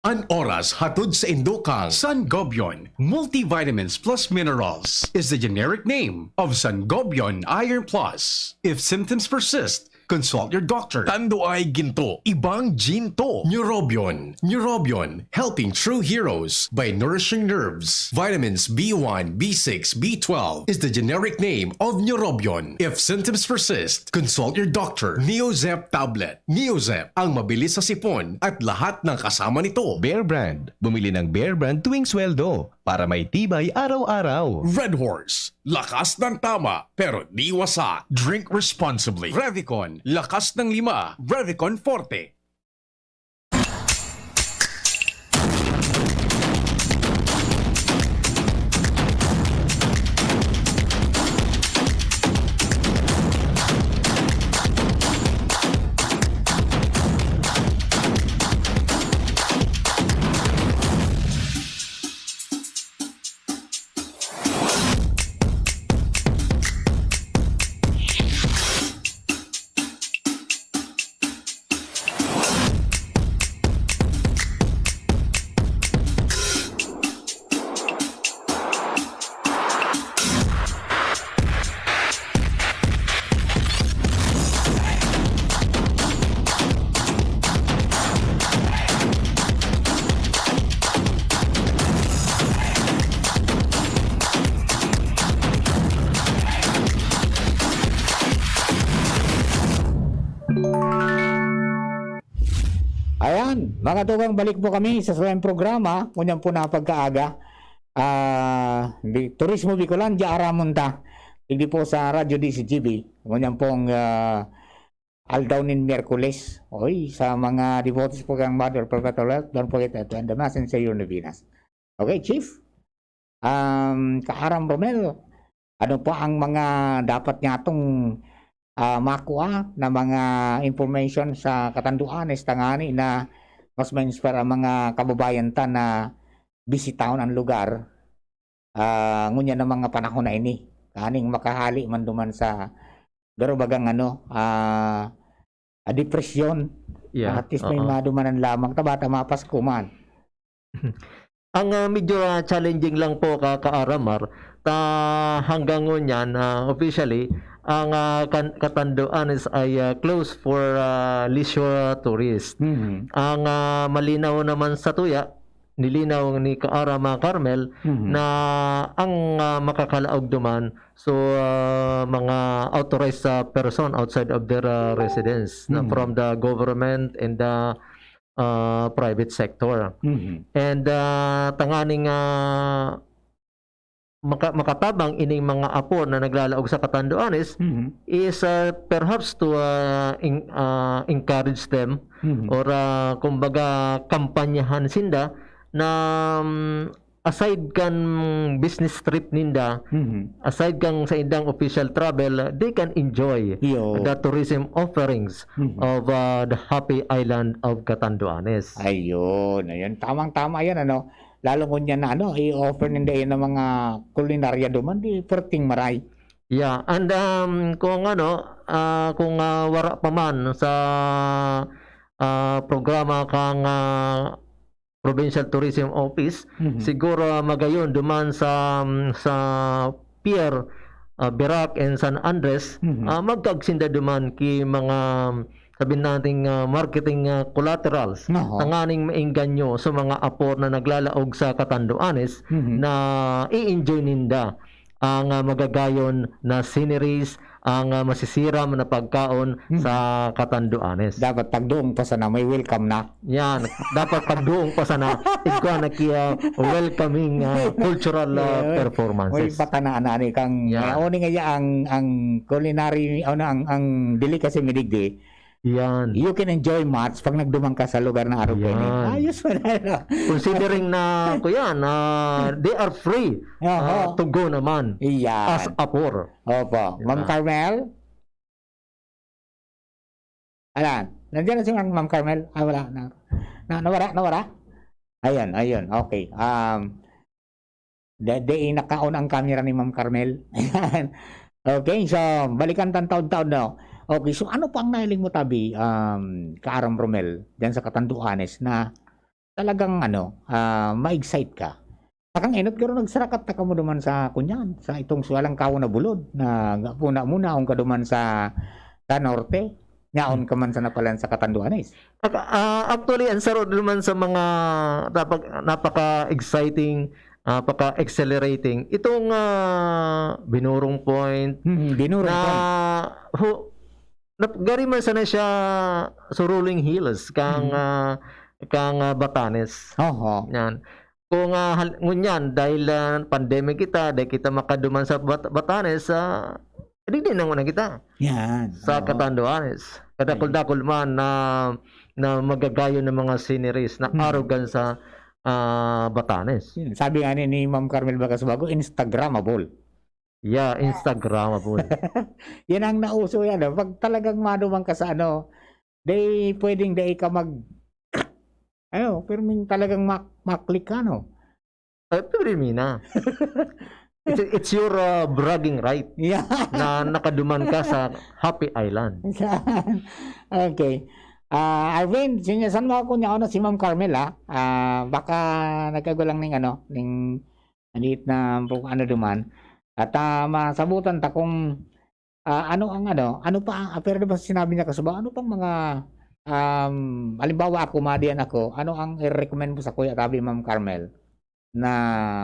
An oras hatod sa indo kang Sangobion Multivitamins Plus Minerals is the generic name of Sangobion Iron Plus. If symptoms persist, consult your doctor. Tanduay ginto, ibang ginto. Neurobion. Neurobion, helping true heroes by nourishing nerves. Vitamins B one, B six, B twelve is the generic name of Neurobion. If symptoms persist, consult your doctor. Neozep tablet. Neozep, ang mabilis sa sipon at lahat ng kasama nito. Bear Brand. Bumili ng Bear Brand tuwing sweldo para may tibay araw-araw. Red Horse, lakas ng tama, pero di wasa. Drink responsibly. Revicon, lakas ng lima. Revicon Forte. Ayan, mga tugang, balik po kami sa sabayang programa. Ngunyan po na pagkaaga. Ah, Bi-, Turismo Bicolandia, aramon ta. Digdi po sa Radyo D C G B. Ngunyan pong, ah, aldaw nin Miyerkules. Oy, sa mga devotees po kang Mother Perpetual Health, don't forget to end the Mass and say your novenas. Okay, Chief? Um, Kaaram Romel, ano pa ang mga dapat nyatong, ah, makua na mga information sa Catanduanes tangani na mas ma-inspire ang mga kababayan ta na bisitahon ang lugar, ah, ngunyan na mga panahon na ini? Kaning makahali man duman sa garo bagang ano, ah, ah, depresyon. Yeah, At least may oo. madumanan lamang. Tabata mapasko man. Ang, ah, medyo, ah, challenging lang po ka, Kaaramar, ta hanggang ngunyan, ah, officially, ang, ah, kan-, Catanduanes ay, ah, closed for, ah, leisure tourist. Mhm. Ang, ah, malinaw naman sa tuya, nilinaw ni Kaaram, ah, Carmel, Mhm. na ang, ah, makakalaog duman, so, ah, mga authorized, ah, person outside of their, ah, residence na Mhm. from the government and the, ah, private sector. Mhm. And, ah, tanganing, ah, maka-, makatabang ining mga apor na naglalaog sa Catanduanes Mhm. is, ah, perhaps to, ah, in-, ah, encourage them Mhm. or, ah, kumbaga, kampanyahan sinda na, mm, aside kan business trip ninda, Mhm. aside kan saindang official travel, they can enjoy Iyo. the tourism offerings Mhm. of, ah, the Happy Island of Catanduanes. Ayun, ayun. Tamang-tama yan, ano? Lalo ngunyan na, ano, i-offer ninda yan ng mga kulinarya duman, di perting maray. Yeah, and, um, kung ano, ah, kung, ah, wara pa man sa, ah, programa kang, ah, Provincial Tourism Office, Mhm. siguro, ah, magayon duman sa, sa Pier, ah, Virac and San Andres, Mhm. ah, magkaagsinda duman ki mga sabihin nating, ah, marketing, ah, collaterals, Aha. tanganing maengganyo sa mga apor na naglalaog sa Catanduanes Mhm. na i-enjoy ninda ang, ah, magagayon na sceneries, ang, ah, masisiram na pagkaon Mhm. sa Catanduanes. Dapat pagdoong pa sana, may welcome na. Yan, dapat pagdoong pa sana, igwa na ki, ah, welcoming, ah, cultural, ah, Yeah, may, performances. may patanaan na ni kang, Yan. ah, o ni nga ang, ang culinary, ano, ang, ang delicacy mi digdi, Yan. You can enjoy much pag nagduman ka sa lugar na arog kaini. Yan. Ayos man, ano? Considering na, kuya, na they are free, Aha. ah, to go naman Iyan. as apor. Opo. Diba? Ma'am Carmel? Ayan. Nandiyan na si Ma'am, Ma'am Carmel. Ah, wala na. Na, nawara, nawara. Ayun, ayun. Okay. Um, da, di nakaon ang camera ni Ma'am Carmel. Ayan. Okay, so, balikan tan taon-taon, no? Okay, so ano pa ang nahiling mo, tabi, um, Kaaram Romel, dyan sa Catanduanes na talagang, ano, ah, ma-excite ka? Takang enot, garo nagsarakat na kamo duman sa kunyan, sa itong suwalang kawo na bulod na gapo na muna, aon ka duman sa, sa norte, nyaon ka man sa napalan sa Catanduanes. Ak-, ah, actually, ang saro duman sa mga napag-, napaka-exciting, napaka-exhilarating, itong, ah, Binurong Point, Hmm, Binurong na Point. hu-, nap-, gari man sana siya sa rolling hills kang, Hmm. ah, kang, ah, Batanes. Oho. Yan. Kung, ah, hal-, ngunyan, dahil, ah, pandemic kita, dahil kita makaduman sa Bat-, Batanes, ah, digdi na muna kita. Yan. Sa Oo. Catanduanes. Kadakul-dakul man na, na magagayon ng mga sceneries na Hmm. arugan sa, ah, Batanes. Yun. Sabi nga ni, ni Ma'am Carmel Bagasbago, Instagrammable. Yeah, Yes. Instagrammable. Yan ang nauso yan, ah. Pag talagang maduman ka sa ano, di pwedeng dai ka mag-, ano, pero talagang mak-, maklik ka, no? Eh, pero yun na. It's, it's your, uh, bragging right Yeah. na nakaduman ka sa Happy Island. Okay. Ah, Arvin, sinyasan mo ako niya, ano, si Ma'am Carmel, ah. Ah, baka nagkagulang ning, ano, ning maliit na po, ano, duman. At, ah, masabutan ta kung, ah, ano ang, ano, ano pa ang, ah, pero di ba sinabi niya kasuba, ano pang mga, um, halimbawa ako, madiyan ako, ano ang i-recommend mo sa kuya, tabi, Ma'am Carmel, na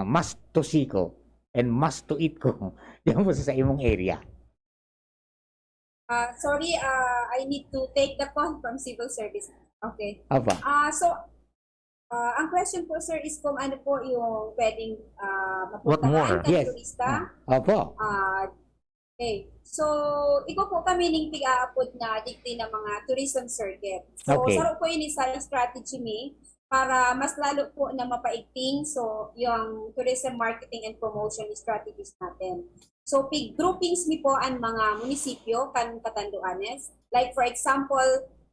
must to see ko and must to eat ko diyan po sa, sa imong area? Ah, sorry, ah, I need to take the call from civil service. Okay. Apa? Ah, so, ah, ang question po, sir, is kung ano po yung pwedeng, ah, What mapuntahan more? ng Yes. turista. Ah, opo. Ah, okay. So, igo po kami ning pig-aapod na digdi na mga tourism circuit. So, Okay. saro po ini sa strategy mi para mas lalo po na mapaigting, so, yung tourism marketing and promotion strategies natin. So, pig-groupings mi po ang mga munisipyo kan Catanduanes. Like, for example,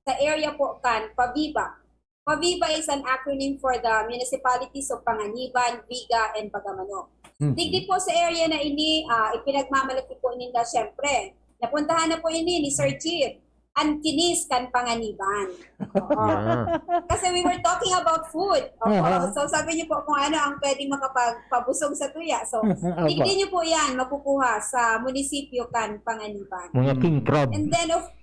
sa area po kan Paviva. Paviva is an acronym for the municipalities of Panganiban, Viga, and Bagamanok. Mhm. Digdi po sa area na ini, ah, ipinagmamalaki po ninda, syempre. Napuntahan na po ini ni Sir Chief, an kinis kan Panganiban. Oo. Yeah. Kasi we were talking about food. Opo. Aha. So, sabi niyo po kung ano ang pwedeng makapagpabusog sa tuya. So, Opo. digdi niyo po yan makukuha sa munisipyo kan Panganiban. Mga king crab. And then, of,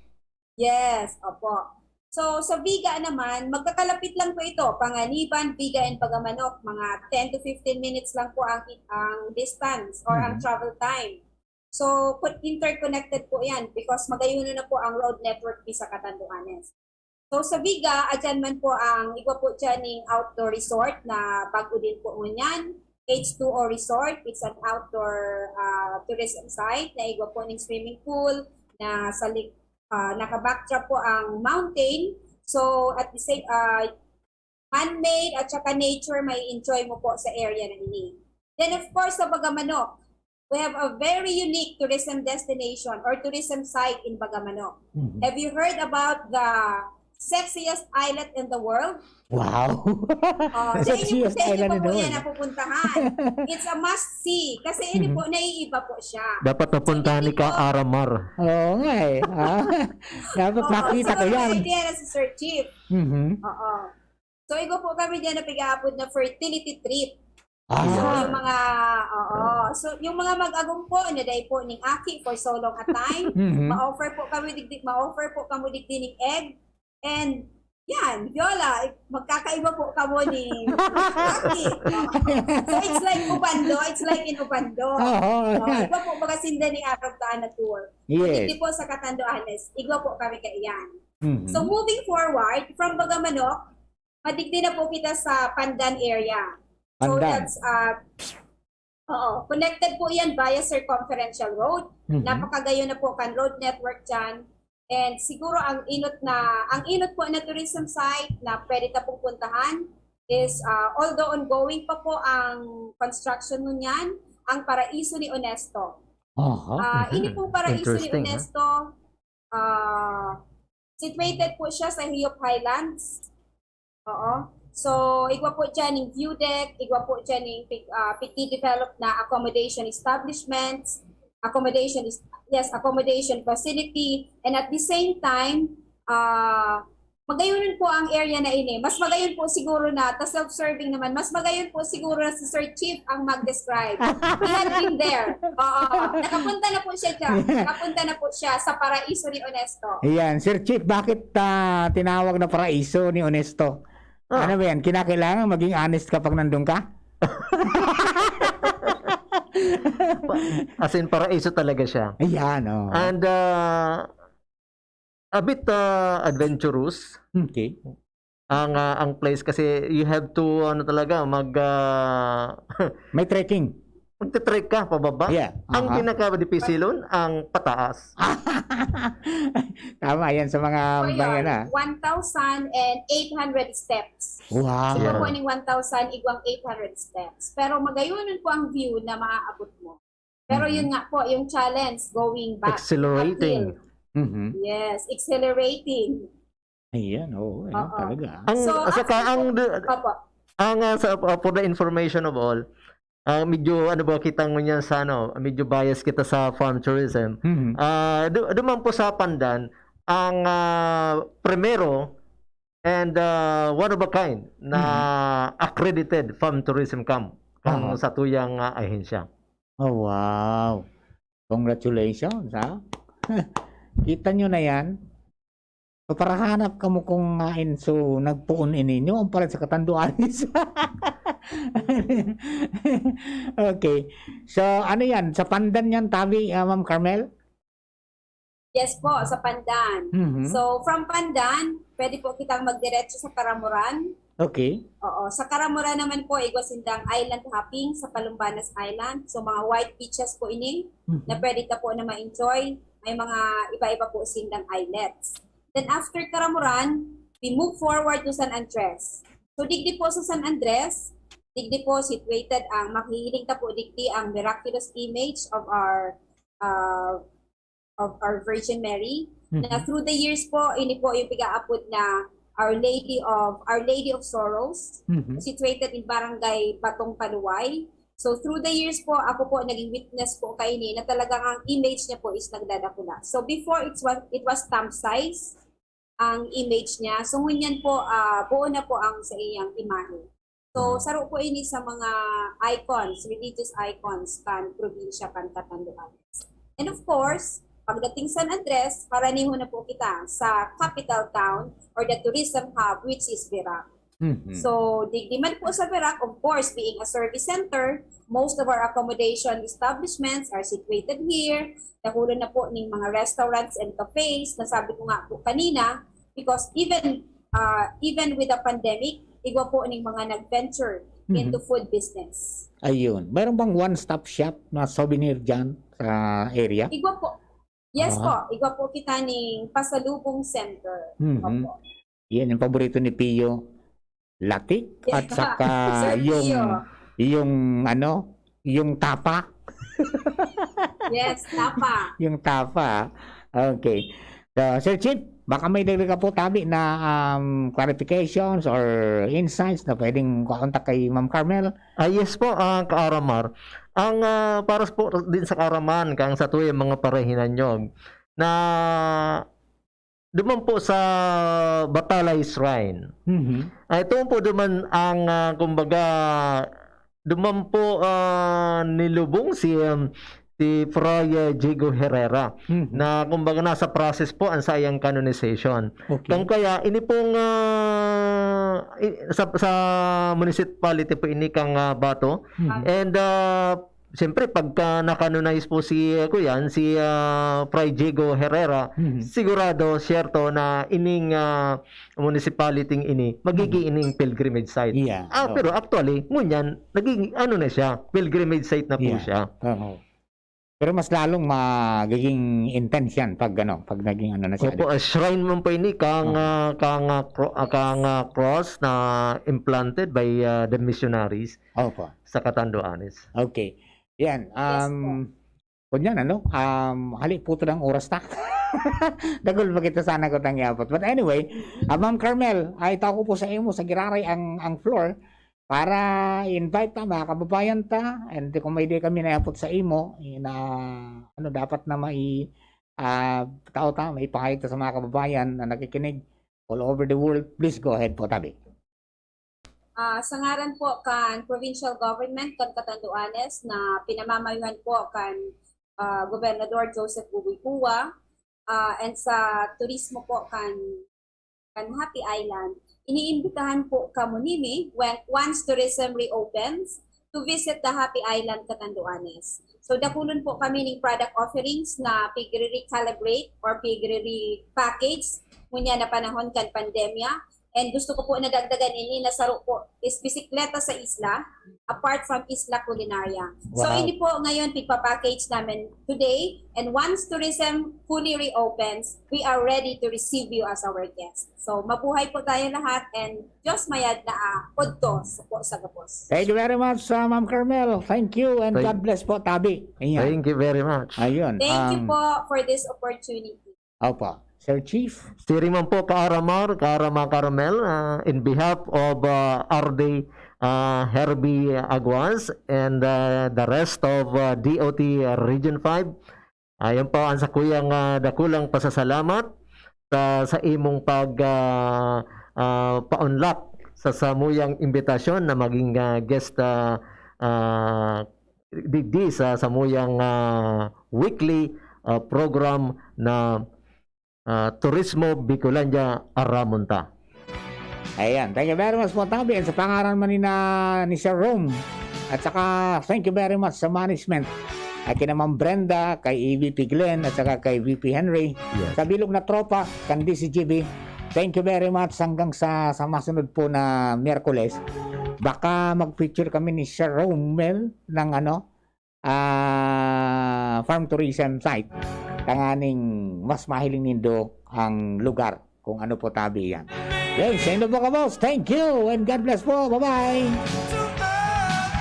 yes, opo. So, sa Viga naman, magkakalapit lang po ito. Panganiban, Viga, and Bagamanok, mga ten to fifteen minutes lang po ang, ang distance or ang Mhm. travel time. So, co-, interconnected po yan because magayuno na po ang road network mi sa Catanduanes. So, sa Viga, adyan man po ang igwa po dyan ning outdoor resort na bago din po ngunyan, H two O Resort. It's an outdoor, ah, tourism site na igwa po ning swimming pool na sa lik-, ah, naka-backdrop po ang mountain. So, at the same, ah, man-made at saka nature, may enjoy mo po sa area na ini. Then, of course, sa Bagamanok, we have a very unique tourism destination or tourism site in Bagamanok. Mhm. Have you heard about the sexiest islet in the world? Wow. Oh, sa inyo, Sexiest sa inyo island pa in po the yan world. napupuntahan. It's a must-see. Kasi ini Mhm. po, naiiba po siya. Dapat So, napuntahan hindi ni ka po Aramar. Oo nga eh. Ah, dapat Oo, makita so, ko may yan. idea na si Sir Chief. Mhm. Oo. So, igo po kami dyan na pig-aapod na fertility trip. Ah. So, yung mga, oo. So, yung mga mag-agom po, na dai po ning aki for so long a time, Mhm. ma-offer po kami digdi, ma-offer po kamo digdi ning egg. And, yan, Viola, magkakaiba po kamo ni aki. So, it's like Obando, it's like in Obando. Oo. Oh, iba po, baga sinda ni Arog Daan na tour. Yes. Digdi po sa Catanduanes, igo po kami kaiyan. Mhm. So, moving forward, from Bagamanok, madigdi na po kita sa Pandan area. So, Pandan. that's, uh, oo, connected po yan via circumferential road. Mhm. Napakagayon na po kan road network dyan. And siguro ang inot na, ang inot po na tourism site na pwede ta pong puntahan is, uh, although ongoing pa po ang construction ngunyan, ang Paraiso ni Onesto. Aha. Ah, ini Mhm. pong Paraiso ni Interesting, ah. Onesto, ah, Situated po siya sa Hiyop Highlands. Oo. So, igwa po dyan yung view deck, igwa po dyan yung pig- ah, pigdi-develop na accommodation establishments, accommodation is yes, accommodation facility, and at the same time, ah magayunon po ang area na ini. Mas magayon po siguro na ta self-serving naman. Mas magayon po siguro na si Sir Chief ang mag-describe. He had been there. Oo. Nakapunta na po siya dyan. Nakapunta na po siya sa paraiso ni Onesto. Ayan, Sir Chief, bakit ah, tinawag na paraiso ni Onesto? Ah. Ano ba yan? Kinakailangan maging honest kapag nandun ka? As in, paraiso talaga siya. Ayan, oh. And uh, a bit uh, adventurous Okay. ang uh, ang place kasi you have to ano talaga mag uh, May trekking. magte-trek ka pababa. Yeah. Ang Aha. pinaka-dipisilon ang pataas. Tama yan sa mga Po bayan yun, na. one thousand eight hundred steps. Wow. Siguro Yeah. po ning one thousand igwang eight hundred steps. Pero magayonon po ang view na maaabot mo. Pero Mhm. yun nga po, yung challenge, going back. Exhilarating. Uphill. Mhm. Yes, exhilarating. Ayan, oo, eh, Oo. talaga. Ang So, saka after ang po- du- Opo. ang uh, sa uh, for the information of all, uh, medyo ano ba kita ngunyan sa ano, medyo bias kita sa farm tourism. Mhm. Ah, du- duman po sa Pandan ang ah, primero and ah, one of a kind na accredited farm tourism camp kung Aha. sa tuyang ah, ahensya. Oh, wow. Congratulations, ha? Kita nyo na yan. So, para hanap kamo kung ngain so nagpoon ini nyo ang palit sa katanduanis. Okay. So, ano yan? Sa Pandan yan, tabi, ah, Ma'am Carmel? Yes po, sa Pandan. Mhm. So, from Pandan, pwede po kitang magdiretso sa Caramoran. Okay. Oo, sa Caramoran naman po, igwa sindang island hopping sa Palumbanas Island. So, mga white beaches po ini Mhm. na pwede ta po na ma-enjoy. May mga iba-iba po sindang islets. Then after Caramoran, we move forward to San Andres. So, digdi po sa San Andres, digdi po situated ang, mahihiling ta po digdi ang miraculous image of our uh, of our Virgin Mary, na Mhm. through the years po, ini po yung pigaapod na Our Lady of Our Lady of Sorrows, Mhm. situated in Barangay Batong Paluway. So through the years po, ako po naging witness po kaini na talagang ang image niya po is nagdadakula. So before, it was, it was stamp size ang image niya. So ngunyan po, ah, buo na po ang sa iyang imahe. So, saro po ini sa mga icons, religious icons kan probinsya kan Catanduanes. And of course, pagdating San Andres, paranihon na po kita sa capital town or the tourism hub, which is Virac. Mhm. So, digdi man po sa Virac, of course, being a service center, most of our accommodation establishments are situated here. Nahulo na po ning mga restaurants and cafes na sabi ko nga po kanina, because even uh, even with the pandemic, igwa po ning mga nag-venture Mhm. into food business. Ayun. Mayroon bang one-stop shop na souvenir dyan sa area? Igwa po. Yes Ah. po, igwa po kita ning pasalubong center. Mhm. Opo. Yan yung paborito ni Pio. Latik at saka Sir yung Pio. yung ano, yung tapa. Yes, tapa. Yung tapa. Okay. So, Sir Chief, baka may dagdag ka po tabi na um, clarifications or insights na pwedeng kakontak kay Ma'am Carmel. Ah, yes po, ang Kaaramar. Ang ah, para po din sa Kaaraman, kang sa tuyang mga parahinanyog, na duman po sa Batalay Shrine. Mhm. Ay, ito po duman ang, ah, kumbaga, duman po ah, nilubong si, um, si Fray ah, Diego Herrera Mhm. na kumbaga nasa process po ang sayang canonization. Okay. Kung kaya, ini pong ah, i- sa, sa municipality po ini kang ah, Bato. Mhm. And ah, siyempre, pagka na-canonize po si, ah, kuyan, si ah, Fray Diego Herrera, Mhm. sigurado, siyerto na ining ah, municipality ini, magiging ining pilgrimage site. Yeah. Ah, Oo. Pero actually, ngunyan, naging ano na siya, pilgrimage site na po Yeah. siya. Oo. Pero mas lalong magiging intense yan pag ano, pag naging ano na siya. Opo, a shrine man po ini kang, Oo. ah, kang, ah, cro- ah, kang ah, cross na implanted by ah, the missionaries Opo. sa Catanduanes. Okay. Yan. Yes Um, kunyan, ano? Um, hali po ito ng oras ta. Dakul pa kita sana kutang iapot. But anyway, ah, Ma'am Carmel, ay tao ko po sa imo, sa giraray ang, ang floor para i-invite ta, mga kababayan ta, and kung may di kami naapot sa imo, eh, na, ano, dapat na mai-, ah, tao ta, maipahayag ta sa mga kababayan na nakikinig all over the world, please go ahead po, tabi. Ah, sa ngaran po kan provincial government kan Catanduanes na pinamamayuhan po kan, ah, Gobernador Joseph Buboy Cua, ah, and sa turismo po kan, kan Happy Island, iniimbitahan po kamo nimi when, once tourism reopens, to visit the Happy Island Catanduanes. So, dakulon po kami ning product offerings na pigre-recalibrate or pigre-repackage ngunyan na panahon kan pandemya. And gusto ko po nadagdagan ini na saro po is bisikleta sa isla, apart from Isla Culinaria. So, Wow. Ini po ngayon pigpa-package namin today. And once tourism fully reopens, we are ready to receive you as our guest. So, mabuhay po tayo lahat and Diyos mayad na, ah, udto sa po sa gabos. Thank you very much, uh, Ma'am Carmel. Thank you and Thank- God bless po, tabi. Ayan. Thank you very much. Ayun. Thank you um, po for this opportunity. Opo. Sir Chief? Siring man po, Kaara Mar, Kaara Ma Carmel, ah, in behalf of ah, R D ah, Herbie Aguas and ah, the rest of ah, D O T Region five, ayan po ang sakuyang ah, dakulang pasasalamat sa, sa imong pag ah, ah, paunlak sa samuyang imbitasyon na maging ah, guest ah, ah, digdi sa samuyang ah, weekly ah, program na ah, Turismo Bicolandia Aramon Ta. Ayan. Thank you very much po, tabi. And sa pangaran man ni, na, ni Sir Rome, at saka thank you very much sa management. At kina Ma'am Brenda, kay E V P Glenn, at saka kay V P Henry. Yes. Sa bilog na tropa, kan D C G B. Thank you very much. Hanggang sa, sa masunod po na Miyerkules, baka mag-feature kami ni Sir Romel ng ano, ah, farm tourism site. Tanganing mas mahiling nindo ang lugar kung ano po, tabi, yan. Okay, sa indo po, kabos, thank you and God bless po. Bye-bye!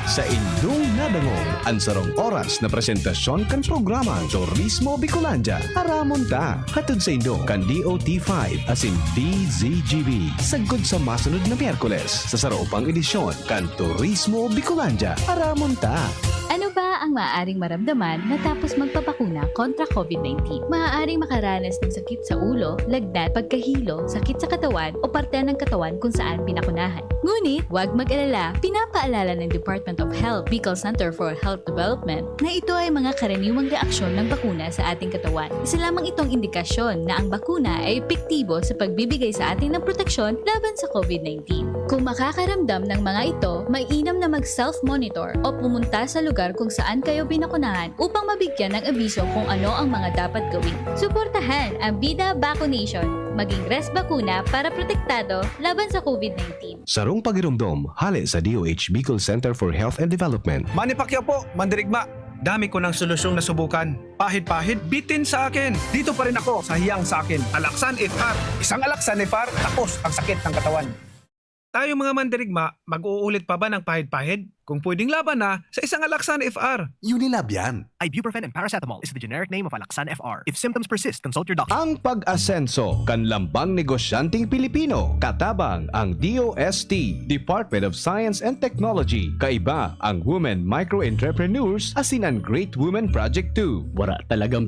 Sa indong nadangog an sarong oras na presentasyon kan programang Turismo Bicolandia, Aramon Ta, hatod sa indo kan D O T five asin D Z G B. Sagkod sa masunod na Miyerkules, sa saro pang edisyon kan Turismo Bicolandia, Aramon Ta. Ano ba ang maaaring maramdaman matapos magpabakuna kontra COVID nineteen? Maaaring makaranas ng sakit sa ulo, lagnat, pagkahilo, sakit sa katawan o parte ng katawan kung saan pinakunahan. Ngunit, huwag mag-alala, pinapaalala ng Department of Health, Bicol Center for Health Development, na ito ay mga karaniwang reaksyon ng bakuna sa ating katawan. Isa lamang itong indikasyon na ang bakuna ay epektibo sa pagbibigay sa atin ng proteksyon laban sa COVID nineteen. Kung makakaramdam ng mga ito, mainam na mag-self-monitor o pumunta sa lugar kung saan kayo binakunahan upang mabigyan ng abiso kung ano ang mga dapat gawin. Suportahan ang Bida Vaccination. Maging Res Bakuna para protektado laban sa COVID nineteen. Sarong pagiromdom, hale sa D O H Bicol Center for Health and Development. Manny Pacquiao po, mandirigma. Dami ko ng solusyong nasubukan. Pahid-pahid, bitin sa akin. Dito pa rin ako sa hiyang sa akin. Alaksan F R. Isang Alaksan F R, tapos ang sakit ng katawan. Tayo mga mandirigma, mag-uulit pa ba ng pahid-pahid? Kung pwedeng laban na, sa isang Alaksan F R. Unilab yan. Ibuprofen and paracetamol is the generic name of Alaxan F R. If symptoms persist, consult your doctor. Ang pag-asenso kan lambang negosyanteng Pilipino, katabang ang D O S T, Department of Science and Technology, kaiba ang Women Micro Entrepreneurs asin an Great Women Project two. Wala talagang